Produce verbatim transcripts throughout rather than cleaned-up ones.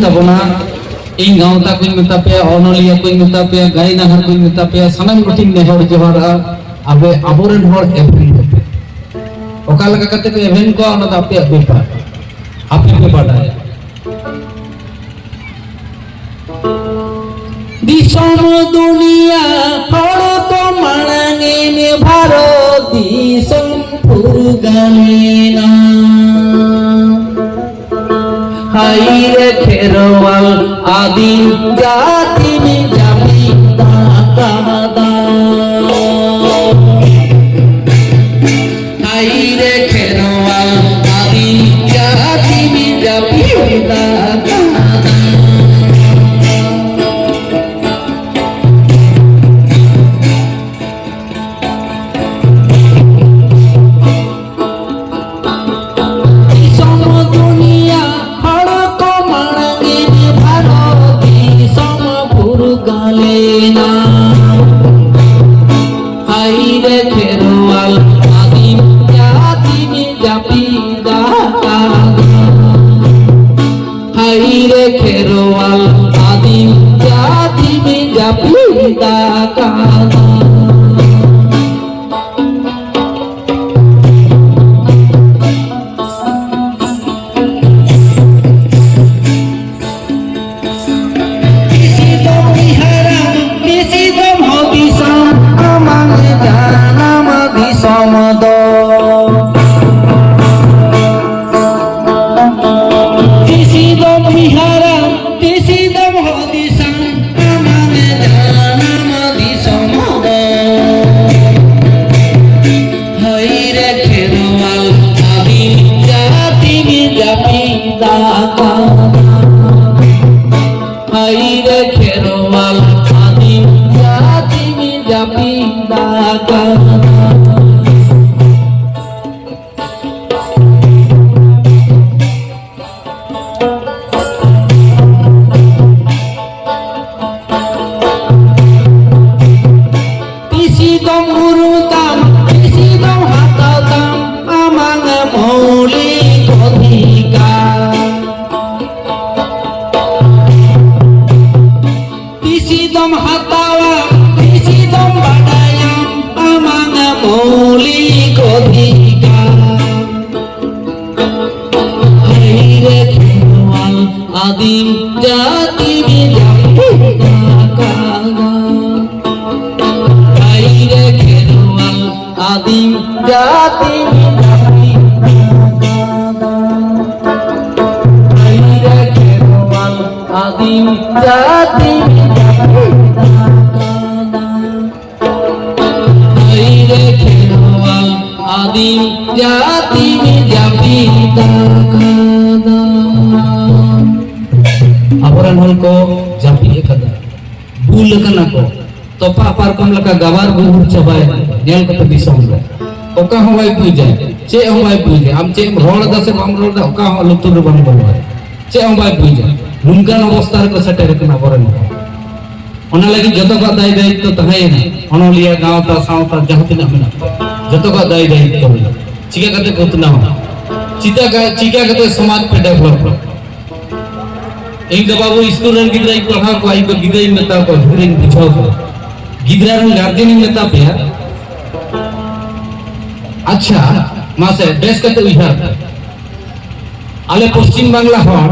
ᱛᱟᱵᱚᱱᱟ᱾ ᱤᱧ ᱜᱟᱶᱛᱟ ᱠᱚᱧ ᱢᱮᱛᱟ ᱯᱮᱭᱟ, ᱚᱱᱚᱞᱤᱭᱟᱹ ᱠᱚᱧ ᱢᱮᱛᱟ ᱯᱮᱭᱟ, ᱜᱟᱭᱱᱟᱦᱟᱨ ᱠᱚᱧ ᱢᱮᱛᱟ ᱯᱮᱭᱟ, ᱥᱟᱱᱟᱢ ᱠᱚᱴᱷᱮᱱ ᱱᱮᱦᱚᱨ ᱡᱚᱦᱟᱨᱚᱜᱼᱟ, ᱟᱵᱚ ᱟᱵᱚᱨᱮᱱ ᱦᱚᱲ ᱮᱵᱷᱮᱱ ᱠᱚᱯᱮ᱾ ᱚᱠᱟ ᱞᱮᱠᱟ ᱠᱟᱛᱮ ᱯᱮ ᱮᱵᱷᱮᱱ ᱠᱚᱣᱟ, ᱚᱱᱟ ᱫᱚ ᱟᱯᱮᱭᱟᱜ ᱵᱮᱯᱟᱨ, ᱟᱯᱮ ᱯᱮ ᱵᱟᱰᱟᱭᱟ᱾ ᱫᱤᱥᱚᱢ ᱫᱩᱱᱤᱭᱟ ᱦᱚᱲ ᱠᱚ ᱢᱟᱲᱟᱝ ᱮᱱ ᱵᱷᱟᱨᱚᱛ ᱫᱤᱥᱚᱢ ᱯᱷᱩᱨᱜᱟᱹᱞᱮᱱᱟ᱾ ᱦᱟᱭ ᱨᱮ ᱠᱷᱮᱨᱣᱟᱞ ᱟᱹᱫᱤᱢ ᱡᱟᱹᱛᱤᱢ ᱡᱟᱹᱯᱤᱫ ᱟᱠᱟᱫᱟ᱾ ᱦᱟᱭ ᱨᱮ ᱠᱷᱮᱨᱣᱟᱞ ᱟᱹᱫᱤᱢ ᱡᱟᱹᱛᱤᱢ ᱡᱟᱹᱯᱤᱫ ᱟᱠᱟᱫᱟ᱾ ᱫᱤᱥᱚᱢ ᱫᱩᱱᱤᱭᱟ ᱦᱚᱲ ᱠᱚ ᱢᱟᱲᱟᱝ ᱮᱱ ᱵᱷᱟᱨᱚᱛ ᱫᱤᱥᱚᱢ ᱯᱷᱩᱨᱜᱟᱹᱞᱮᱱᱟ᱾ ᱦᱟᱭ ᱨᱮ ᱠᱷᱮᱨᱣᱟᱞ ᱟᱹᱫᱤᱢ ᱡᱟᱹᱛᱤᱢ ᱡᱟᱹᱯᱤᱫ ᱟᱠᱟᱫᱟ᱾ ᱦᱟᱭ ᱨᱮ ᱠᱷᱮᱨᱣᱟᱞ ᱟᱹᱫᱤᱢ ᱡᱟᱹᱛᱤᱢ ᱡᱟᱹᱯᱤᱫ ᱟᱠᱟᱫᱟ᱾ ᱛᱤᱥᱤ ᱫᱚᱢ ᱩᱭᱦᱟᱹᱨᱟ, ᱛᱤᱥᱤ ᱫᱚᱢ ᱦᱩᱫᱤᱥᱟ, ᱟᱢᱟᱝ ᱡᱟᱱᱟᱢ ᱫᱤᱥᱚᱢ ᱫᱚ᱾ ᱛᱤᱥᱤ ᱫᱚᱢ ᱩᱭᱦᱟᱹᱨᱟ, ᱛᱤᱥᱤ ᱫᱚᱢ ᱦᱩᱫᱤᱥᱟ, ᱟᱢᱟᱝ ᱡᱟᱱᱟᱢ ᱫᱤᱥᱚᱢ ᱫᱚ᱾ ᱦᱟᱛᱟᱣᱟ, ᱵᱮᱥᱤ ᱫᱚᱢ ᱵᱟᱰᱟᱭᱟ ᱟᱢᱟᱝ ᱢᱳᱣᱞᱤᱠ ᱚᱫᱷᱤᱠᱟᱨ᱾ ᱦᱟᱭ ᱨᱮ ᱠᱷᱮᱨᱣᱟᱞ ᱟᱹᱫᱤᱢ ᱡᱟᱹᱛᱤ ᱵᱤᱱ ᱡᱟᱹᱯᱤᱫ ᱟᱠᱟᱫᱟ᱾ ᱦᱟᱭ ᱨᱮ ᱠᱷᱮᱨᱣᱟᱞ ᱟᱹᱫᱤᱢ ᱡᱟᱹᱛᱤ ᱵᱤᱱ ᱡᱟᱹᱯᱤᱫ ᱟᱠᱟᱫᱟ᱾ ᱦᱟᱭ ᱨᱮ ᱠᱷᱮᱨᱣᱟᱞ ᱟᱹᱫᱤᱢ ᱡᱟᱹᱛᱤ ᱵᱤᱱ ᱡᱟᱹᱯᱤᱫ ᱟᱠᱟᱫᱟ᱾ ᱦᱟᱭ ᱨᱮ ᱠᱷᱮᱨᱣᱟᱞ ᱟᱹᱫᱤᱢ ᱡᱟᱹᱛᱤ ᱵᱤᱱ ᱡᱟᱹᱯᱤᱫ ᱟᱠᱟᱫᱟ᱾ ᱟᱵᱚᱨᱮᱱ ᱦᱚᱲ ᱠᱚ ᱡᱟᱹᱯᱤᱫ ᱟᱠᱟᱫᱟ, ᱵᱩᱞ ᱟᱠᱟᱱᱟ ᱠᱚ, ᱛᱚᱯᱟ ᱯᱟᱨᱠᱚᱢ ᱞᱮᱠᱟ ᱜᱟᱵᱟᱨ ᱜᱩᱵᱩᱨ ᱪᱟᱵᱟᱭᱮᱱᱟ᱾ ᱧᱮᱞ ᱠᱚᱯᱮ ᱫᱤᱥᱚᱢ ᱨᱮ, ᱚᱠᱟ ᱦᱚᱸ ᱵᱟᱭ ᱵᱩᱡᱟ, ᱪᱮᱫ ᱦᱚᱸ ᱵᱟᱭ ᱵᱩᱡᱟ᱾ ᱟᱢ ᱪᱮᱫ ᱮᱢ ᱨᱚᱲ ᱮᱫᱟ ᱥᱮ ᱵᱟᱢ ᱨᱚᱲ ᱮᱫᱟ, ᱚᱠᱟ ᱦᱚᱸ ᱞᱩᱛᱩᱨ ᱨᱮ ᱵᱟᱝ ᱵᱚᱞᱚᱜᱼᱟ, ᱪᱮᱫ ᱦᱚᱸ ᱵᱟᱭ ᱵᱩᱡᱟ᱾ ᱱᱚᱝᱠᱟᱱ ᱚᱵᱚᱥᱛᱟ ᱨᱮᱠᱚ ᱥᱮᱴᱮᱨ ᱟᱠᱟᱱᱟ ᱟᱵᱚᱨᱮᱱ ᱦᱚᱲ᱾ ᱚᱱᱟ ᱞᱟᱹᱜᱤᱫ ᱡᱚᱛᱚ ᱠᱚᱣᱟᱜ ᱫᱟᱭ ᱫᱟᱭᱤᱛᱛᱚ ᱛᱟᱦᱮᱸᱭᱮᱱᱟ, ᱚᱱᱚᱞᱤᱭᱟᱹ, ᱜᱟᱶᱛᱟ, ᱥᱟᱶᱛᱟ, ᱡᱟᱦᱟᱸ ᱛᱤᱱᱟᱹᱜ ᱢᱮᱱᱟᱜ ᱠᱚᱣᱟ, ᱡᱚᱛᱚ ᱠᱚᱣᱟᱜ ᱫᱟᱭ ᱫᱟᱭᱤᱛᱛᱚ ᱢᱮᱱᱟᱜᱼᱟ᱾ ᱪᱤᱠᱟ ᱠᱟᱛᱮ ᱠᱚ ᱩᱛᱱᱟᱹᱣᱟ, ᱪᱤᱠᱟ ᱠᱟ-, ᱪᱤᱠᱟ ᱠᱟᱛᱮ ᱥᱚᱢᱟᱡᱽ ᱯᱮ ᱰᱮᱵᱷᱞᱚᱯᱟ? ᱤᱧ ᱫᱚ ᱵᱟᱹᱵᱩ ᱥᱠᱩᱞ ᱨᱮᱱ ᱜᱤᱫᱽᱨᱟᱹᱧ ᱯᱟᱲᱦᱟᱣ ᱠᱚᱣᱟ, ᱤᱧ ᱫᱚ ᱜᱤᱫᱽᱨᱟᱹᱧ ᱢᱮᱛᱟ ᱠᱚᱣᱟ, ᱜᱤᱫᱽᱨᱟᱹᱧ ᱵᱩᱡᱷᱟᱹᱣ ᱠᱚᱣᱟ, ᱜᱤᱫᱽᱨᱟᱹ ᱨᱮᱱ ᱜᱟᱨᱡᱮᱱ ᱤᱧ ᱢᱮᱛᱟ ᱯᱮᱭᱟ᱾ ᱟᱪᱪᱷᱟ, ᱢᱟᱥᱮ ᱵᱮᱥ ᱠᱟᱛᱮ ᱩᱭᱦᱟᱹᱨ ᱯᱮ, ᱟᱞᱮ ᱯᱚᱥᱪᱤᱢ ᱵᱟᱝᱞᱟ ᱦᱚᱲ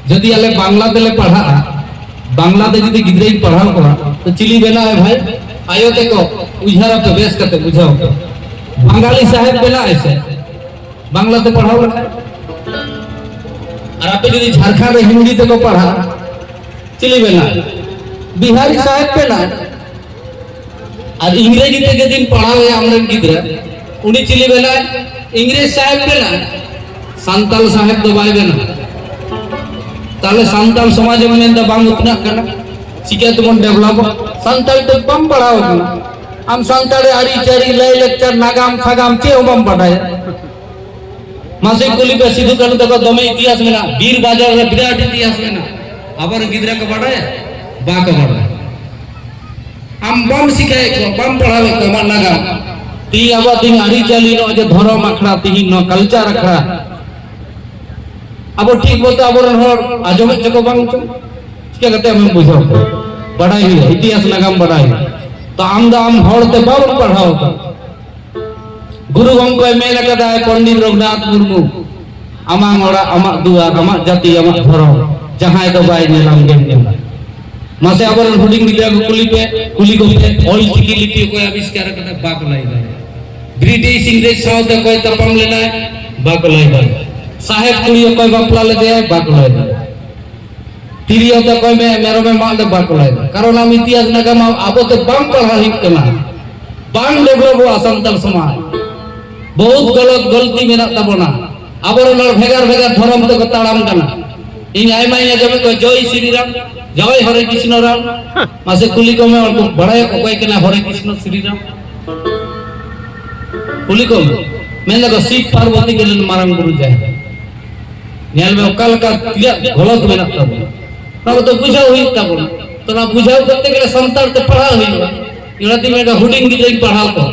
ᱡᱩᱫᱤ ᱟᱞᱮ ᱵᱟᱝᱞᱟ ᱛᱮᱞᱮ ᱯᱟᱲᱦᱟᱜᱼᱟ, ᱵᱟᱝᱞᱟ ᱛᱮ ᱡᱩᱫᱤ ᱜᱤᱫᱽᱨᱟᱹᱧ ᱯᱟᱲᱦᱟᱣ ᱠᱚᱣᱟ, ᱛᱚ ᱪᱤᱞᱤ ᱵᱮᱱᱟᱜ ᱟᱭ ᱵᱷᱟᱭ? ᱟᱭᱳ ᱛᱮᱠᱚ᱾ ᱩᱭᱦᱟᱹᱨ ᱟᱯᱮ, ᱵᱮᱥ ᱠᱟᱛᱮ ᱵᱩᱡᱷᱟᱹᱣ ᱯᱮ, ᱵᱟᱝᱜᱟᱞᱤ ᱥᱟᱦᱮᱵ ᱵᱮᱱᱟᱜ ᱟᱭ ᱥᱮ? ᱵᱟᱝᱞᱟ ᱛᱮ ᱯᱟᱲᱦᱟᱣ ᱞᱮᱠᱷᱟᱱ᱾ ᱟᱨ ᱟᱯᱮ ᱡᱩᱫᱤ ᱡᱷᱟᱲᱠᱷᱚᱸᱰ ᱨᱮ ᱦᱤᱱᱫᱤ ᱛᱮᱠᱚ ᱯᱟᱲᱦᱟᱜᱼᱟ, ᱪᱤᱞᱤ ᱵᱮᱱᱟᱜ? ᱵᱤᱦᱟᱨᱤ ᱥᱟᱦᱮᱵ ᱵᱮᱱᱟᱜ᱾ ᱟᱨ ᱤᱝᱨᱮᱡᱤ ᱛᱮ ᱡᱩᱫᱤᱢ ᱯᱟᱲᱦᱟᱣᱮᱭᱟ ᱟᱢᱨᱮᱱ ᱜᱤᱫᱽᱨᱟᱹ, ᱩᱱᱤ ᱪᱤᱞᱤ ᱵᱮᱱᱟᱜ? ᱤᱝᱨᱮᱡᱽ ᱥᱟᱦᱮᱵ ᱵᱮᱱᱟᱜ᱾ ᱥᱟᱱᱛᱟᱞ ᱥᱟᱦᱮᱵ ᱫᱚ ᱵᱟᱭ ᱵᱮᱱᱟᱜ᱾ ᱛᱟᱦᱞᱮ ᱥᱟᱱᱛᱟᱞ ᱥᱚᱢᱟᱡᱽ ᱮᱢ ᱢᱮᱱᱫᱟ ᱵᱟᱝ ᱩᱛᱱᱟᱹᱜ ᱠᱟᱱᱟ, ᱪᱤᱠᱟᱹ ᱛᱮᱵᱚᱱ ᱰᱮᱵᱷᱞᱚᱯᱚᱜᱼᱟ? ᱥᱟᱱᱛᱟᱲ ᱛᱮ ᱵᱟᱢ ᱯᱟᱲᱦᱟᱣ ᱟᱠᱟᱱᱟ᱾ ᱟᱢ ᱥᱟᱱᱛᱟᱲᱤ ᱟᱹᱨᱤᱪᱟᱹᱞᱤ, ᱞᱟᱭᱼᱞᱟᱠᱪᱟᱨ, ᱱᱟᱜᱟᱢ ᱥᱟᱜᱟᱢ ᱪᱮᱫ ᱦᱚᱸ ᱵᱟᱢ ᱵᱟᱰᱟᱭᱟ᱾ ᱢᱟᱥᱮ ᱠᱩᱞᱤ ᱯᱮ, ᱥᱤᱫᱷᱩ ᱠᱟᱹᱱᱦᱩ ᱛᱟᱠᱚ ᱫᱚᱢᱮ ᱤᱛᱤᱦᱟᱥ ᱢᱮᱱᱟᱜᱼᱟ, ᱵᱤᱨ ᱵᱟᱡᱟᱨ ᱨᱮ ᱵᱤᱨᱟᱴ ᱤᱛᱤᱦᱟᱥ ᱢᱮᱱᱟᱜᱼᱟ᱾ ᱟᱵᱚᱨᱮᱱ ᱜᱤᱫᱽᱨᱟᱹ ᱠᱚ ᱵᱟᱰᱟᱭᱟ? ᱵᱟᱠᱚ ᱵᱟᱰᱟᱭᱟ᱾ ᱟᱢ ᱵᱟᱢ ᱥᱤᱠᱷᱟᱭᱮᱫ ᱠᱚᱣᱟ, ᱵᱟᱢ ᱯᱟᱲᱦᱟᱣᱮᱫ ᱠᱚᱣᱟ ᱟᱢᱟᱜ ᱱᱟᱜᱟᱢ᱾ ᱛᱤᱦᱤᱧ ᱟᱵᱚᱣᱟᱜ ᱛᱤᱦᱤᱧ ᱟᱹᱨᱤᱪᱟᱹᱞᱤ, ᱱᱚᱜᱼᱚᱭ ᱡᱮ ᱫᱷᱚᱨᱚᱢ ᱟᱠᱷᱲᱟ, ᱛᱤᱦᱤᱧ ᱱᱚᱣᱟ ᱠᱟᱞᱪᱟᱨ ᱟᱠᱷᱲᱟ, ᱟᱵᱚ ᱴᱷᱤᱠ ᱢᱚᱛᱚ ᱟᱵᱚᱨᱮᱱ ᱦᱚᱲ ᱟᱸᱡᱚᱢᱮᱫ ᱪᱚᱠᱚ ᱵᱟᱝ ᱪᱚ, ᱪᱤᱠᱟᱹ ᱠᱟᱛᱮ ᱟᱢᱮᱢ ᱵᱩᱡᱷᱟᱹᱣ ᱠᱚᱣᱟ? ᱵᱟᱰᱟᱭ ᱦᱩᱭᱩᱜᱼᱟ, ᱤᱛᱤᱦᱟᱥ ᱱᱟᱜᱟᱢ ᱵᱟᱰᱟᱭ ᱦᱩᱭᱩᱜᱼᱟ᱾ ᱛᱚ ᱟᱢ ᱫᱚ ᱟᱢ ᱦᱚᱲ ᱛᱮ ᱵᱟᱵᱚᱱ ᱯᱟᱲᱦᱟᱣ ᱟᱠᱟᱫ᱾ ᱜᱩᱨᱩ ᱜᱚᱢᱠᱮ ᱢᱮᱱ ᱟᱠᱟᱫᱟᱭ, ᱯᱚᱱᱰᱤᱛ ᱨᱚᱜᱷᱩᱱᱟᱛᱷ ᱢᱩᱨᱢᱩ, ᱟᱢᱟᱝ ᱚᱲᱟᱜ, ᱟᱢᱟᱜ ᱫᱩᱣᱟᱨ, ᱟᱢᱟᱜ ᱡᱟᱹᱛᱤ, ᱟᱢᱟᱜ ᱫᱷᱚᱨᱚᱢ, ᱡᱟᱦᱟᱸᱭ ᱫᱚ ᱵᱟᱭ ᱧᱮᱞ ᱟᱢ ᱜᱮᱢ ᱧᱮᱞᱟ᱾ ᱢᱟᱥᱮ ᱟᱵᱚᱨᱮᱱ ᱦᱩᱰᱤᱧ ᱜᱤᱫᱽᱨᱟᱹ ᱠᱚ ᱠᱩᱞᱤ ᱯᱮ, ᱠᱩᱞᱤ ᱠᱚᱯᱮ, ᱚᱞ ᱪᱤᱠᱤ ᱞᱤᱯᱤ ᱚᱠᱚᱭ ᱟᱵᱤᱥᱠᱟᱨ ᱟᱠᱟᱫᱟ? ᱵᱟᱠᱚ ᱞᱟᱹᱭ ᱫᱟᱲᱮᱭᱟᱜᱼᱟ᱾ ᱵᱨᱤᱴᱤᱥ ᱤᱝᱨᱮᱡᱽ ᱥᱟᱶᱛᱮ ᱚᱠᱚᱭ ᱛᱟᱯᱟᱢ ᱞᱮᱱᱟᱭ? ᱵᱟᱠᱚ ᱞᱟᱹᱭ ᱫᱟᱲᱮᱭᱟᱜᱼᱟ᱾ ᱥᱟᱦᱮᱵ ᱠᱩᱲᱤ ᱚᱠᱚᱭ ᱵᱟᱯᱞᱟ ᱞᱮᱫᱮᱭᱟᱭ? ᱵᱟᱠᱚ ᱞᱟᱹᱭ ᱫᱟᱲᱮᱭᱟᱜᱼᱟ᱾ ᱛᱤᱨᱭᱳ ᱛᱮ ᱚᱠᱚᱭ ᱢᱮ-, ᱢᱮᱨᱚᱢᱮ ᱢᱟᱜ ᱞᱮᱫ? ᱵᱟᱠᱚ ᱞᱟᱹᱭ ᱫᱟᱲᱮᱭᱟᱜᱼᱟ᱾ ᱠᱟᱨᱚᱱ ᱟᱢ ᱤᱛᱤᱦᱟᱥ ᱱᱟᱜᱟᱢ ᱟᱢ ᱟᱵᱚ ᱛᱮ ᱵᱟᱝ ᱯᱟᱲᱦᱟᱣ ᱦᱩᱭᱩᱜ ᱠᱟᱱᱟ, ᱵᱟᱝ ᱰᱮᱵᱷᱞᱚᱯᱚᱜᱼᱟ ᱥᱟᱱᱛᱟᱲ ᱥᱚᱢᱟᱡᱽ᱾ ᱵᱚᱦᱩᱛ ᱜᱟᱞᱟᱛ ᱜᱟᱹᱞᱛᱤ ᱢᱮᱱᱟᱜ ᱛᱟᱵᱚᱱᱟ᱾ ᱟᱵᱚᱨᱮᱱ ᱦᱚᱲ ᱵᱷᱮᱜᱟᱨ ᱵᱷᱮᱜᱟᱨ ᱫᱷᱚᱨᱚᱢ ᱛᱮᱠᱚ ᱛᱟᱲᱟᱢ ᱠᱟᱱᱟ᱾ ᱤᱧ ᱟᱭᱢᱟᱧ ᱟᱸᱡᱚᱢᱮᱫ ᱠᱚᱣᱟ, "ᱡᱚᱭ ᱥᱨᱤ ᱨᱟᱢ, ᱡᱚᱭ ᱦᱚᱨᱮ ᱠᱨᱤᱥᱱᱚ ᱨᱟᱢ᱾" ᱢᱟᱥᱮ ᱠᱩᱞᱤ ᱠᱚᱢᱮ, ᱩᱱᱠᱩ ᱵᱟᱲᱟᱭᱟ ᱚᱠᱚᱭ ᱠᱟᱱᱟ ᱦᱚᱨᱮ ᱠᱨᱤᱥᱱᱚ ᱥᱨᱤ ᱨᱟᱢ? ᱠᱩᱞᱤ ᱠᱚᱢᱮ᱾ ᱢᱮᱱ ᱫᱟᱠᱚ ᱥᱤᱵ ᱯᱟᱨᱵᱚᱛᱤ ᱠᱟᱱᱟ ᱢᱟᱨᱟᱝ ᱵᱩᱨᱩ ᱡᱟᱦᱮᱨ᱾ ᱧᱮᱞ ᱢᱮ ᱚᱠᱟ ᱞᱮᱠᱟ ᱛᱤᱱᱟᱹᱜ ᱜᱚᱞᱚᱛ ᱢᱮᱱᱟᱜ ᱛᱟᱵᱚᱱᱟ᱾ ᱚᱱᱟ ᱠᱚᱫᱚ ᱵᱩᱡᱷᱟᱹᱣ ᱦᱩᱭᱩᱜ ᱛᱟᱵᱚᱱᱟ᱾ ᱛᱚ ᱚᱱᱟ ᱵᱩᱡᱷᱟᱹᱣ ᱠᱚᱨᱛᱮ ᱜᱮᱞᱮ ᱥᱟᱱᱛᱟᱲ ᱛᱮ ᱯᱟᱲᱦᱟᱣ ᱦᱩᱭᱩᱜᱼᱟ᱾ ᱚᱱᱟᱛᱮᱧ ᱢᱮᱱᱫᱟ ᱦᱩᱰᱤᱧ ᱜᱤᱫᱽᱨᱟᱹᱧ ᱯᱟᱲᱦᱟᱣ ᱠᱚᱣᱟ᱾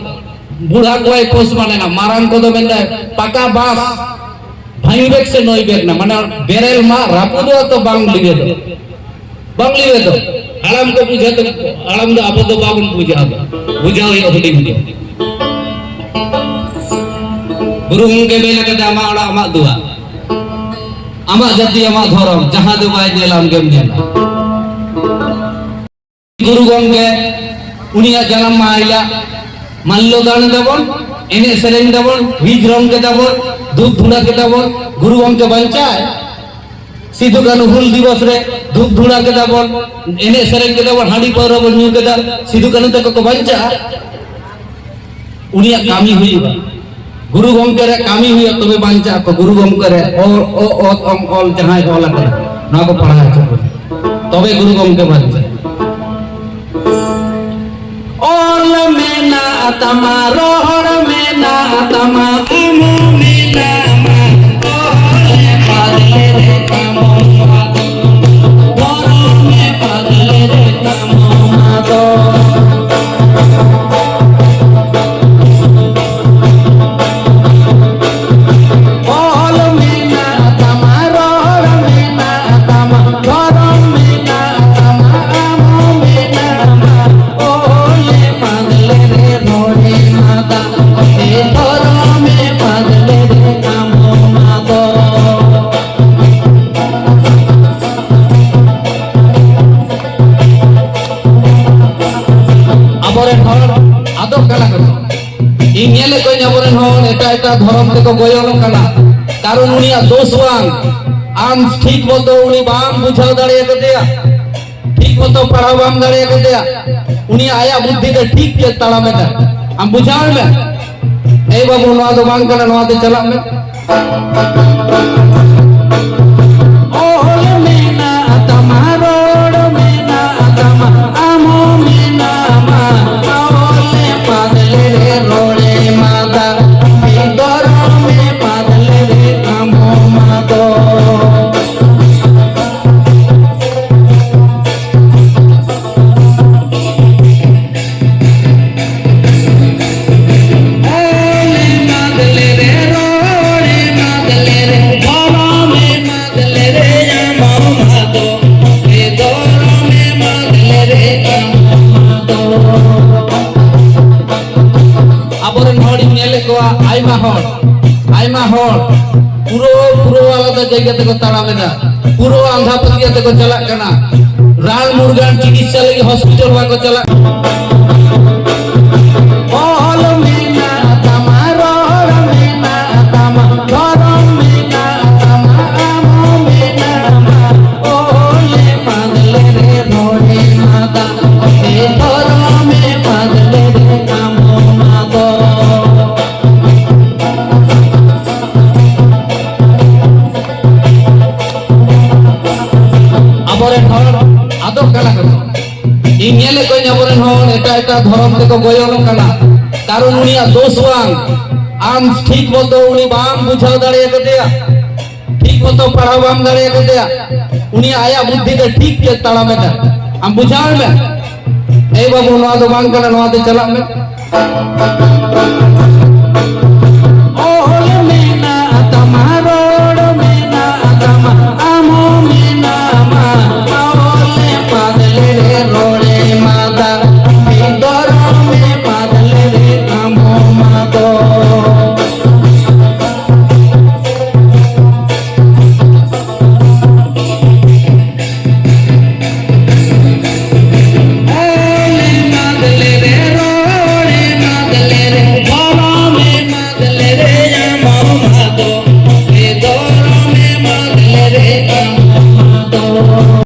ᱵᱩᱲᱦᱟ ᱠᱚᱣᱟᱭ ᱯᱳᱥ ᱢᱟᱱᱮ ᱱᱟ, ᱢᱟᱨᱟᱝ ᱠᱚᱫᱚ ᱢᱮᱱᱫᱟᱭ ᱯᱟᱠᱟ ᱵᱟᱥ ᱵᱷᱟᱹᱝ ᱵᱮᱜᱽ ᱥᱮ ᱱᱚᱭ ᱵᱮᱜᱽ ᱱᱟ, ᱢᱟᱱᱮ ᱵᱮᱨᱮᱞ ᱢᱟ ᱨᱟᱹᱯᱩᱫᱚᱜᱼᱟ ᱛᱚ ᱵᱟᱝ ᱞᱤᱸᱜᱟᱹᱫᱚᱜᱼᱟ᱾ ᱵᱟᱝ ᱞᱤᱸᱜᱟᱹᱫᱚᱜᱼᱟ᱾ ᱦᱟᱲᱟᱢ ᱠᱚ ᱵᱩᱡᱷᱟᱹᱣ ᱛᱮ, ᱦᱟᱲᱟᱢ ᱫᱚ ᱟᱵᱚ ᱫᱚ ᱵᱟᱵᱚᱱ ᱵᱩᱡᱷᱟᱹᱣ ᱫᱟ᱾ ᱵᱩᱡᱷᱟᱹᱣ ᱦᱩᱭᱩᱜᱼᱟ ᱦᱩᱰᱤᱧ ᱫᱚ᱾ ᱜᱩᱨᱩ ᱜᱚᱢᱠᱮ ᱢᱮᱱ ᱟᱠᱟᱫᱟ, "ᱟᱢᱟᱜ ᱚᱲᱟᱜ, ᱟᱢᱟᱜ ᱫᱩᱣᱟᱨ, ᱟᱢᱟᱜ ᱡᱟᱹᱛᱤ, ᱟᱢᱟᱜ ᱫᱷᱚᱨᱚᱢ, ᱡᱟᱦᱟᱸ ᱫᱚ ᱵᱟᱭ ᱧᱮᱞᱟ ᱟᱢ ᱜᱮᱢ ᱧᱮᱞᱟ᱾" ᱜᱩᱨᱩ ᱜᱚᱢᱠᱮ, ᱩᱱᱤᱭᱟᱜ ᱡᱟᱱᱟᱢ ᱢᱟᱦᱟ ᱦᱤᱞᱳᱜ ᱢᱟᱞᱞᱚ ᱫᱟᱱ ᱮᱫᱟᱵᱚᱱ, ᱮᱱᱮᱡ ᱥᱮᱨᱮᱧ ᱮᱫᱟᱵᱚᱱ, ᱨᱤᱡ ᱨᱚᱝ ᱠᱮᱫᱟᱵᱚᱱ, ᱫᱷᱩᱯ ᱫᱷᱩᱲᱟ ᱠᱮᱫᱟᱵᱚᱱ᱾ ᱜᱩᱨᱩ ᱜᱚᱢᱠᱮ ᱵᱟᱧᱪᱟᱣ, ᱥᱤᱫᱷᱩ ᱠᱟᱹᱱᱦᱩ ᱦᱩᱞ ᱫᱤᱵᱚᱥ ᱨᱮ ᱫᱷᱩᱯ ᱫᱷᱩᱲᱟ ᱠᱮᱫᱟᱵᱚᱱ, ᱮᱱᱮᱡ ᱥᱮᱨᱮᱧ ᱠᱮᱫᱟᱵᱚᱱ, ᱦᱟᱺᱰᱤ ᱯᱟᱹᱣᱨᱟᱹ ᱵᱚᱱ ᱧᱩ ᱠᱮᱫᱟ, ᱥᱤᱫᱷᱩ ᱠᱟᱹᱱᱦᱩ ᱛᱟᱠᱚ ᱠᱚ ᱵᱟᱧᱪᱟᱜᱼᱟ? ᱩᱱᱤᱭᱟᱜ ᱠᱟᱹᱢᱤ ᱦᱩᱭᱩᱜᱼᱟ᱾ ᱜᱩᱨᱩ ᱜᱚᱢᱠᱮ ᱨᱮ ᱠᱟᱹᱢᱤ ᱦᱩᱭᱩᱜᱼᱟ, ᱛᱚᱵᱮ ᱵᱟᱧᱪᱟᱜ ᱟᱠᱚ᱾ ᱜᱩᱨᱩ ᱜᱚᱢᱠᱮ ᱨᱮ ᱚ, ᱚ, ᱚᱛ, ᱚᱢ, ᱚᱞ ᱡᱟᱦᱟᱸᱭ ᱚᱞ ᱟᱠᱟᱫᱟ, ᱱᱚᱣᱟ ᱠᱚ ᱯᱟᱲᱦᱟᱣ ᱦᱚᱪᱚ ᱠᱚᱣᱟ, ᱛᱚᱵᱮ ᱜᱩᱨᱩ ᱜᱚᱢᱠᱮ ᱵᱟᱧᱪᱟᱜᱼᱟ᱾ ᱚᱞ ᱢᱮᱱᱟᱜ ᱛᱟᱢᱟ, ᱨᱚᱲ ᱢᱮᱱᱟᱜ ᱛᱟᱢᱟ, ᱟᱢ ᱢᱮᱱᱟᱢᱟ, ᱚᱞ ᱵᱟᱫᱞᱮ ᱨᱮ ᱠᱟᱢᱚ ᱫᱷᱚᱨᱚᱢᱮ ᱵᱟᱫᱞᱮ ᱨᱮ ᱠᱟᱢᱚ ᱟᱫᱚ᱾ ᱚᱞ ᱢᱮᱱᱟᱜ ᱛᱟᱢᱟ, ᱨᱚᱲ ᱢᱮᱱᱟᱜ ᱛᱟᱢᱟ, ᱫᱷᱚᱨᱚᱢ ᱢᱮᱱᱟᱜ ᱛᱟᱢᱟ, ᱟᱢ ᱦᱚᱸ ᱧᱮᱞᱮᱫ ᱠᱚᱣᱟᱧ ᱟᱵᱚᱨᱮᱱ ᱦᱚᱲ ᱮᱴᱟᱜ ᱮᱴᱟᱜ ᱫᱷᱚᱨᱚᱢ ᱛᱮᱠᱚ ᱜᱚᱭᱚᱱᱚᱜ ᱠᱟᱱᱟ, ᱠᱟᱨᱚᱱ ᱩᱱᱤᱭᱟᱜ ᱫᱳᱥ ᱵᱟᱝ, ᱟᱢ ᱴᱷᱤᱠ ᱢᱚᱛᱚ ᱩᱱᱤ ᱵᱟᱢ ᱵᱩᱡᱷᱟᱹᱣ ᱫᱟᱲᱮ ᱟᱠᱟᱫᱮᱭᱟ, ᱴᱷᱤᱠ ᱢᱚᱛᱚ ᱯᱟᱲᱦᱟᱣ ᱵᱟᱢ ᱫᱟᱲᱮ ᱟᱠᱟᱫᱮᱭᱟ, ᱩᱱᱤᱭᱟᱜ ᱟᱭᱟᱜ ᱵᱩᱫᱽᱫᱷᱤ ᱛᱮ ᱴᱷᱤᱠ ᱜᱮ ᱛᱟᱲᱟᱢ ᱮᱫᱟ, ᱟᱢ ᱵᱩᱡᱷᱟᱹᱣ ᱢᱮ, ᱮᱭ ᱵᱟᱹᱵᱩ ᱱᱚᱣᱟ ᱫᱚ ᱵᱟᱝ ᱠᱟᱱᱟ, ᱱᱚᱣᱟ ᱛᱮ ᱪᱟᱞᱟᱜ ᱢᱮ᱾ ᱚᱞ ᱢᱮᱱᱟᱜ ᱛᱟᱢᱟ, ᱨᱚᱲ ᱢᱮᱱᱟᱜ ᱛᱟᱢᱟ, ᱟᱢ ᱦᱚᱸ ᱢᱮᱱᱟᱢᱟ᱾ ᱚᱞᱮ ᱯᱟᱫᱞᱮ ᱨᱮ, ᱨᱚᱲᱮ ᱢᱟᱫᱟ, ᱫᱷᱚᱨᱚᱢᱮ ᱯᱟᱫᱞᱮ ᱨᱮ, ᱟᱢ ᱦᱚᱸ ᱢᱟᱫᱚ᱾ ᱟᱵᱚᱨᱮᱱ ᱦᱚᱲᱤᱧ ᱧᱮᱞᱮᱫ ᱠᱚᱣᱟ, ᱟᱭᱢᱟ ᱦᱚᱲ, ᱟᱭᱢᱟ ᱦᱚᱲ ᱯᱩᱨᱟᱹ, ᱯᱩᱨᱟᱹ ᱟᱞᱟᱫᱟ ᱡᱟᱭᱜᱟ ᱛᱮᱠᱚ ᱛᱟᱲᱟᱢ ᱮᱫᱟ, ᱯᱩᱨᱟᱹ ᱟᱸᱫᱷᱟ ᱯᱟᱹᱛᱭᱟᱹᱣ ᱛᱮᱠᱚ ᱪᱟᱞᱟᱜ ᱠᱟᱱᱟ, ᱨᱟᱱ ᱢᱩᱨᱜᱟᱹᱱ ᱪᱤᱠᱤᱛᱥᱟ ᱞᱟᱹᱜᱤᱫ ᱦᱚᱥᱯᱤᱴᱟᱞ ᱵᱟᱠᱚ ᱪᱟᱞᱟᱜ ᱠᱟᱱᱟ᱾ ᱚᱞ ᱢᱮᱱᱟᱜ ᱛᱟᱢᱟ, ᱨᱚᱲ ᱢᱮᱱᱟᱜ ᱛᱟᱢᱟ, ᱫᱷᱚᱨᱚᱢ ᱢᱮᱱᱟᱜ ᱛᱟᱢᱟ, ᱟᱢ ᱦᱚᱸ ᱢᱮᱱᱟᱢᱟ᱾ ᱚᱞᱮ ᱯᱟᱫᱞᱮ ᱨᱮ, ᱨᱚᱲᱮ ᱢᱟᱫᱟ, ᱫᱷᱚᱨᱚᱢᱮ ᱯᱟᱫᱞᱮ ᱨᱮ, ᱟᱢ ᱦᱚᱸ ᱢᱟᱫᱚ᱾ ᱟᱵᱚᱨᱮᱱ ᱦᱚᱲ ᱟᱫᱚᱜ ᱠᱟᱱᱟ ᱠᱚ᱾ ᱤᱧ ᱧᱮᱞᱮᱫ ᱠᱚᱣᱟᱧ ᱟᱵᱚᱨᱮᱱ ᱦᱚᱲ ᱮᱴᱟᱜ ᱮᱴᱟᱜ ᱫᱷᱚᱨᱚᱢ ᱛᱮᱠᱚ ᱜᱚᱭᱚᱱᱚᱜ ᱠᱟᱱᱟ, ᱠᱟᱨᱚᱱ ᱩᱱᱤᱭᱟᱜ ᱫᱳᱥ ᱵᱟᱝ, ᱟᱢ ᱴᱷᱤᱠ ᱢᱚᱛᱚ ᱩᱱᱤ ᱵᱟᱢ ᱵᱩᱡᱷᱟᱹᱣ ᱫᱟᱲᱮ ᱟᱠᱟᱫᱮᱭᱟ, ᱴᱷᱤᱠ ᱢᱚᱛᱚ ᱯᱟᱲᱦᱟᱣ ᱵᱟᱢ ᱫᱟᱲᱮ ᱟᱠᱟᱫᱮᱭᱟ, ᱩᱱᱤᱭᱟᱜ ᱟᱭᱟᱜ ᱵᱩᱫᱽᱫᱷᱤ ᱛᱮ ᱴᱷᱤᱠ ᱜᱮ ᱛᱟᱲᱟᱢ ᱮᱫᱟ, ᱟᱢ ᱵᱩᱡᱷᱟᱹᱣ ᱢᱮ, ᱮᱭ ᱵᱟᱹᱵᱩ ᱱᱚᱣᱟ ᱫᱚ ᱵᱟᱝ ᱠᱟᱱᱟ, ᱱᱚᱣᱟ ᱛᱮ ᱪᱟᱞᱟᱜ ᱢᱮ᱾